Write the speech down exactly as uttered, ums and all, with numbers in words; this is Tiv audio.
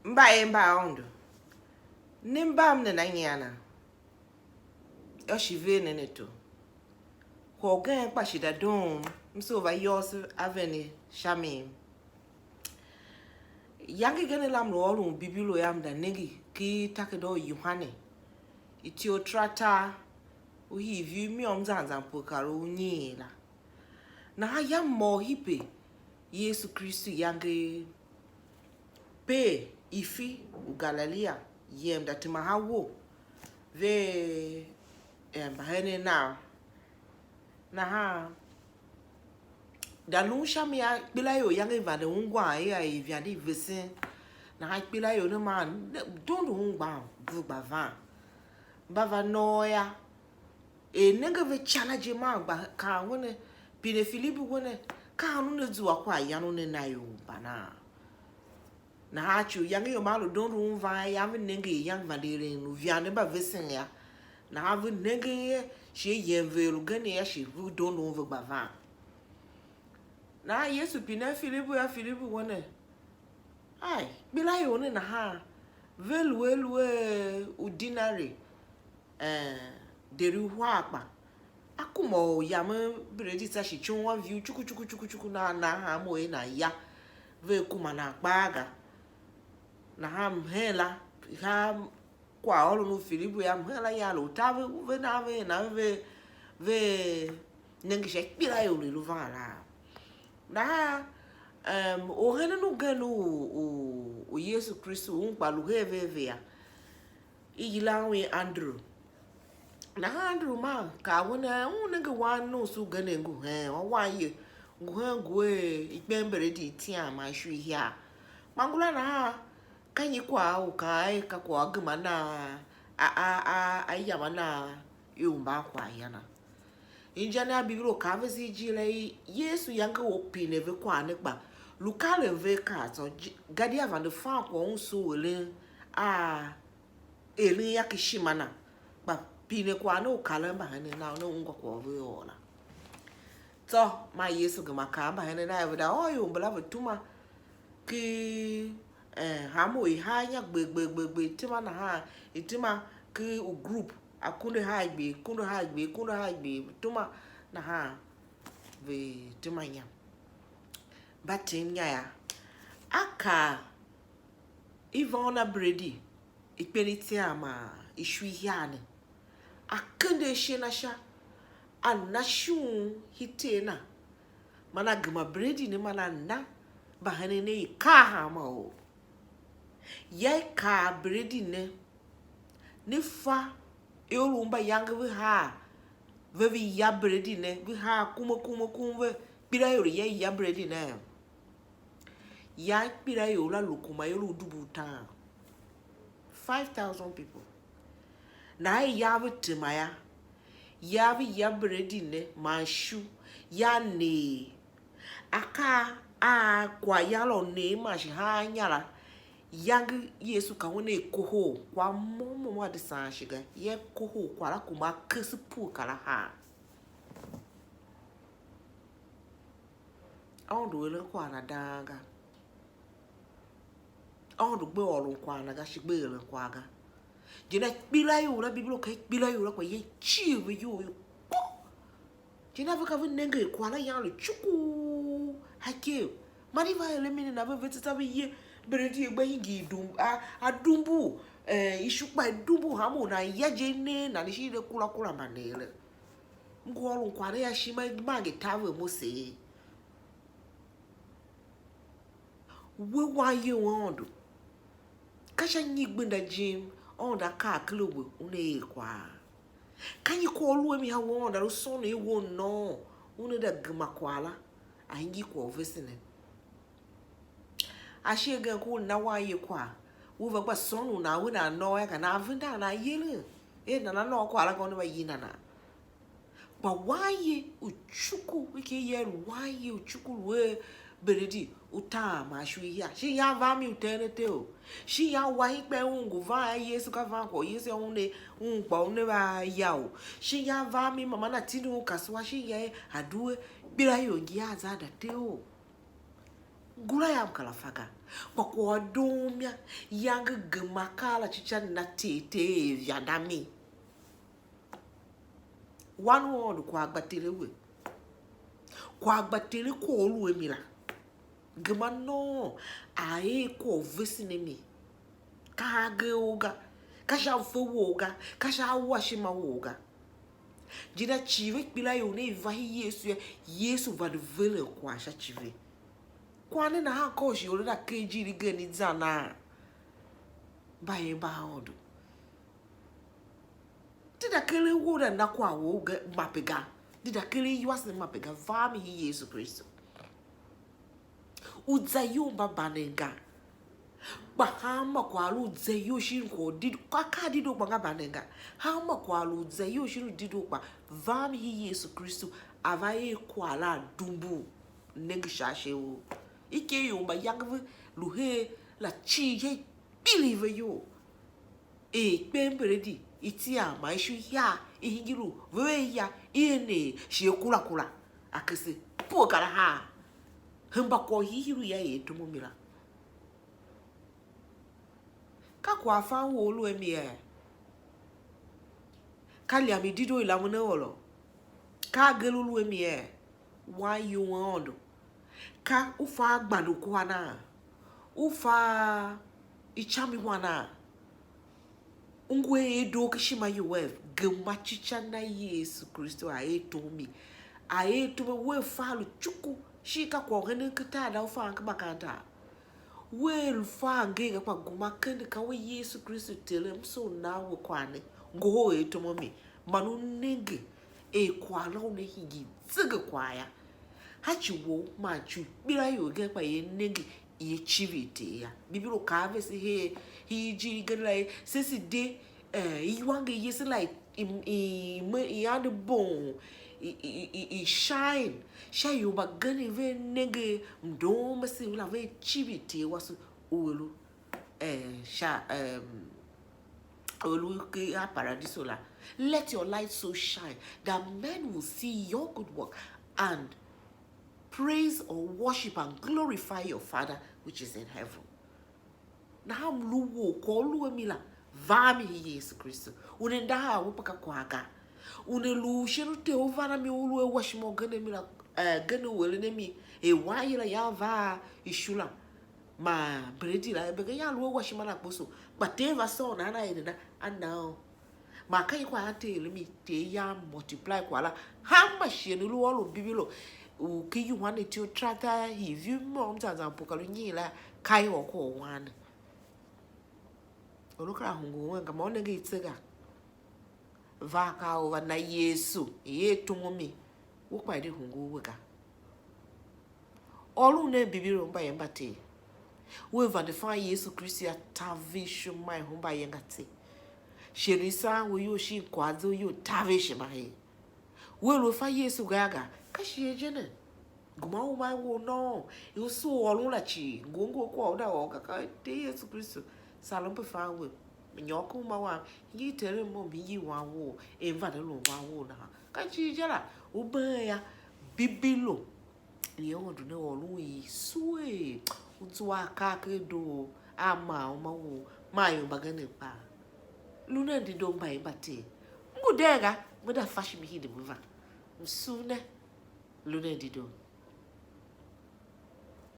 Mba er mba Aôndo, ne mba m nena nyian a? Yô, shi ver nen ato. Kwagh ugen kpa shi da doom, m soo va yôôso a vene sha mi. Iyange igen la m lu ôron Bibilo yam, da nenge ken takerada u Yohane, ityough taratar, u hii viu môm zan zan pue kar u nyiin la. Nahan yam mô u hipe Yesu Kristu iyange, pe ifi u Galilia yem, da tema ha wo, ve er mbahenen nav. Nahan da lun sha mi yô, ikpelaior iyange i vande ungwan er a er ivande i vesen. Nahan ikpelaior ne maa dondo ungwan, ve gba van. Mba va nôô yô, er nenge ve ca la je, maa gba kaan we ne, pine Filibu we ne, ka an u ne zua kwaghyan u ne na ior mbanaa? Nahan ci u iyange ior maa lu dondo un van yô, ve nenge er iyange vande eren u ivande mba vesen yô. Nahan ve nenge er shi a yem ve er ugen yô, shi ve dondo un ve gba van. Nahan Yesu pine Filibu yô, Filibu we ne, ai, ikpelaior ne nahan ve lu a lu a u dinari, eh, deri uhar kpa, a kuma u yamen bredi tsô shi tsoon a viu tsuku tsuku tsuku tsuku, nan nan hanmô er nan ya, vea kuma nan kpaa ga. Nahan mhen la, ha kwaghôron u Filibu yô, mhen la ya lu taver u ve nan ve nan ve ve nenge sha ikpelaior i lu van la. Nahan, em, orhenen ugen u, u, u Yesu Kristu, un kpa lu her ve ve yô, i yilan un er Andru. Nahan Andru maa kaa we ne, un nenge wan nomso ugen ngu hen, wan wanye ngu hen, ngu er ikpen bredi itian man ishu ihiar. Kpa ngula nahan ka nyi kwagh u kaan er ka kwagh a gema nan a, a, a, a yam a nan ior mban kwaghyan? Inja ne a Bibilo u kaan vese ijir la i, Yesu yange u pine ve kwagh ne, kpa lu karen ve akaa tsô, je-, gadia vande fan kwagh un soo eren a eren ya ken ishima na, kpa pine kwagh ne u karen mbahenen nav ne ungwa kwagh u ve ôr la. Tsô maa Yesu gema kaa mbahenen nav ve da ôr ior mbala ve tuma ken, eh, hanmô u i haa inya gbe gbe gbe gbe, i tema nahan, i tema ken u group, akunduahar gbe, akunduahar gbe, akunduahar gbe, ve tuma nahan, ve tema inya. Mba tem inya yô, a kaa i va ôngo a bredi ikpen itian man ishu ihiar ne, a kende ashe na sha, a na ishughun i ter na, man a gema bredi ne man a na mbahenen ne i kar hanma or. Ya i kar bredi ne, ne fa ior u mbayange ve haa, ve ve ya bredi ne, ve haa kuma kuma kuma ve, ikpelaior ya i ya bredi ne. Ya ikpelaior la lu kuma ior u dubu utaan. Five thousand people. Nahan ya ve tema ya, ya ve ya bredi ne man ishu, ya nee. Akaa a kwaghyan la u nee man shi haan inya la, yange Yesu ka un a kohol kwagh môm môm a de saan shi ga. Ya kohol kwagh la kuma a kese pue kar a haa. Aôndo eren kwagh na dang ga. Aôndo gbe ôron kwagh na ga, shi gbe eren kwagh ga. Je na ikpelaior la, Bibilo ka ikpelaior la kpa ye cir ve iyol yo kpo. Je na ve ka ve nenge kwagh la yan lu cuku hakev. Man i va eren mi ne na, ve ve tsatsa ve ye bredi gba hingir dum a, a dumbu, eh, ishu kpa i dumbu, hanma u nan ya je i ne, nan shi i de kura kura mba ne le. M ngu ôron kwagh ne a ishima, i mange taver mo seer. We wanye u Aôndo, ka sha nyi gbenda jim Aôndo a kaa ker a we una er kwagh? Ka nyi kwagh u lu a mi ha we Aôndo a lu sônon er we u nôô una da gema kwagh la a hingir kwagh u vese ne? Ashe agen ku u na wanye kwagh, u va gba sônon nan, we nan nôô yô, ka nan venda nan yeren er nana nôô kwagh la, ka una va yina nan. Kpa wanye u cuku, ve ker ya er wanye u cuku lu a bredi utaan man ishu ihiar. Shin ya va a mi u teen a te o? Shin ya wa ikpen un ngu van a Yesu, ka van kwagh u Yesu yô, un ne, un kpa una va ya o? Shin ya va a mi mama na tindi un kasua, shin ya er a due ikpelaior ngi a za da te o? Ngula yam kar a fa ga, kpa kwagh u a doom ya, yange gema akaa la cica na ter ter er vanda mi. Wan u Aôndo kwagh gba Ter a we. Kwagh gba Ter a kwagh u lu a mi la. Gema nôô a er kwagh u vesen a mi. Ka agee ou ga, ka sha mfe wou ga, ka sha awashima wou ga. Jina cii ve kpela ior ne i va hi Yesu yô, Yesu vande veren kwagh sha ci ve. Kwagh ne nahan ka u shi or la ken ijiir igen i zan a mbayev mba Aôndo. Di da keren wou da na kwagh wou ga, mape ga. Di da keren iwase mape ga. Va a mi hi Yesu Kristu. U za iyol mba banen ga. Kpa hanma kwagh lu u za iyol shin kwagh u did-, ka, ka dedoo kpa nga banen ga. Hanma kwagh lu u za iyol shin u dedoo kpa va a mi hi Yesu Kristu, a va er kwagh la a dumbur, nenge sha ashe u. I ker ior mbayange ve lu her la cii ye, kpiligh ve iyol. Er i kpen bredi, i tsia ma i shu ihiar, i hingir u ve ve ya, i ener, shi a kura kura, a kese, pue kar a haa. Hemba kwagh u hiihii u ya er tom u mi la. Ka kwaghfan wou u lu a mi ee? Ka liam i dedoo i lamen a ôr? Ka agee u lu a mi ee? Wan you Aôndo. Ka u fa gbande u kua naa? U fa icam i wa naa? U ngu a er doo ken ishima you ee? Gema cica na Yesu Kristu a er tom mi. A er tom mi, wea fa lu cuku, shin ka kwagh u henen ken tar da u fan ken makaranta? Wea lu fa ngeen ga, kpa gema kende, ka we Yesu Kristu Terem, so u nan we kwagh ne, ngohol er tom a mi, man u nenge er kwagh la una hingir zegekwagh yô. Ha ci wou man ci u ikpelaior gen, kpa ia nenge, ia civir Ter yô. Bibilo kaa a vese her, hii ijiir igen la er, se se de, eh, iwanger yese la i, i, i, i, i ande boom, i, i, i, i shine, sha ior mbagenev vea nenge mdoon mese la, vea civir Ter wase u a lu, eh, sha, em, u a lu ken a paradiso la. Let your light so shine that men will see your good work and praise or worship and glorify your Father which is in heaven. Nahan m lu wou, kwagh u lu a mi la, va a mi hi Yesu Kristu. U ne ndaha a we kpa ka kwagh ga. U ne lu u shin u Ter u van a mi, u lu a washima ugen a mi la, eh, gen u eren a mi, er wanye la yan va a ishu la, man bredi la, er bege yan lu a washima la kposo, kpa Ter va sôr nan a eren a, a na u. Man ka nyi kwagh a Ter lu mi? Ter yan multiply kwagh la. Hanma shighe ne lu ôron Bibilo u ken Yohane ityough taratara hii viu môm zan zan pue kar u nyiin la, ka i ôr kwagh u wan ne. U lu kera hungul wen ga, ma u nenge i tse ga. Va ka u va na Yesu, i er tom u mi, u kpa i de hungul we ga. Ôron nen Bibilo mbayev mba Ter. Wea vande fan Yesu Kristu a taver ishima i hemba ayange a tse. Shighe u i saan we iyol shin kwagh a ze u iyol, taver ishima her. Wea lu a fa Yesu ga ga, ka shighe je ne. Gema u ma wou nôô, i u sugh ôron la cii, ngur ngur kwagh u da ôr ga, ka Ter Yesu Kristu, sarem pe fan we. Nyôr ken uma wam, hingir Terem mo, m hingir wan wou, er m vande lun wan wou nahan. Ka cii je la, u been ya, Bibilo. Ye Aôndo ne ôron i sue, u zua akaa ken doo a ma uma wou, ma ior mbagenev kpaa. Lu nen dedoo mbayev mba Ter. M ngu deen ga, me da fa shi me hide me va. M sugh ne, lu nen dedoo.